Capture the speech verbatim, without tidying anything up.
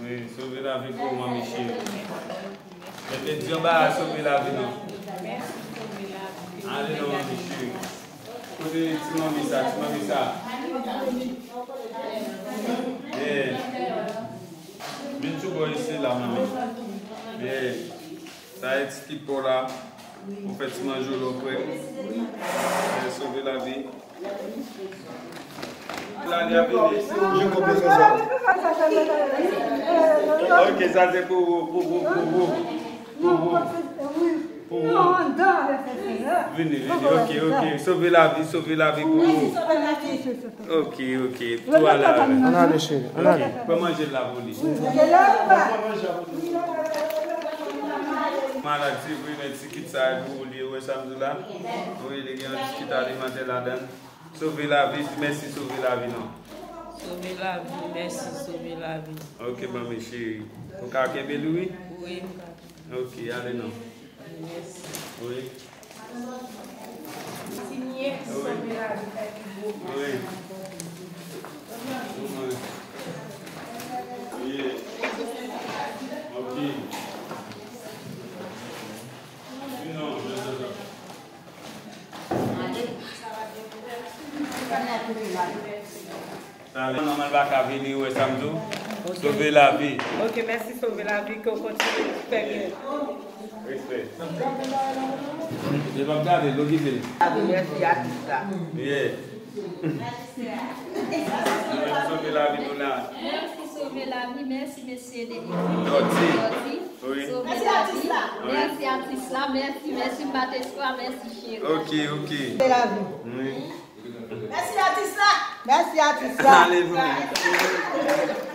Wi, sove lavi pou ou, manmi cheri. Mete di anba a, sove lavi nou. Ale non, manmi cheri. Kote ti manmi sa, ti manmi sa? Yeah. Vin sou bò isi la, manmi. Yeah. Sa e ti kit pa w la. Ou fè ti manje w lè w prè. Eh, sove lavi. La li ap vini. Je konpran sa. Ok, sa se pou ou, pou ou, pou ou. Pou ou. Pou ou. Vini, vini. Ok, ok. Sove lavi, sove lavi pou ou. Ok, ok. Tou ale avè. Ann ale, cheri. Ann ale. Pran manje la pou li. Malad, se vre, men ti kit sa e pou ou li, ou wè sa m di w la? Wi, li gen yon ti kit alimantè ladan l. Sove lavi, mèsi sove lavi non. Sove lavi, mèsi sove lavi. Ok, manmi cheri. Ou ka kenbe li, wi? Wi, m ka. Ok, ale non. Mèsi. Wi. Wi. Wi. Yeah. Ok. Non, non, non, non. Talè, manman l pa ka vini, ou wè sa m di w? Sove lavi. Ok, mèsi, sove lavi, ke w kontinye fè byen. Respè. Yo p ap gade l, yo kite l. Mèsi, atis la. Yeah. Sove lavi nou la. Mèsi, sove lavi, mèsi, mesye Deni. Dòti. Dòti. Wi. Sove lavi. Mèsi, atis la, mèsi, mèsi, m pa t espwa, mèsi, cheri. Ok, ok. Sove lavi. Wi. Mèsi atis la. Mèsi atis la. Ale, vre.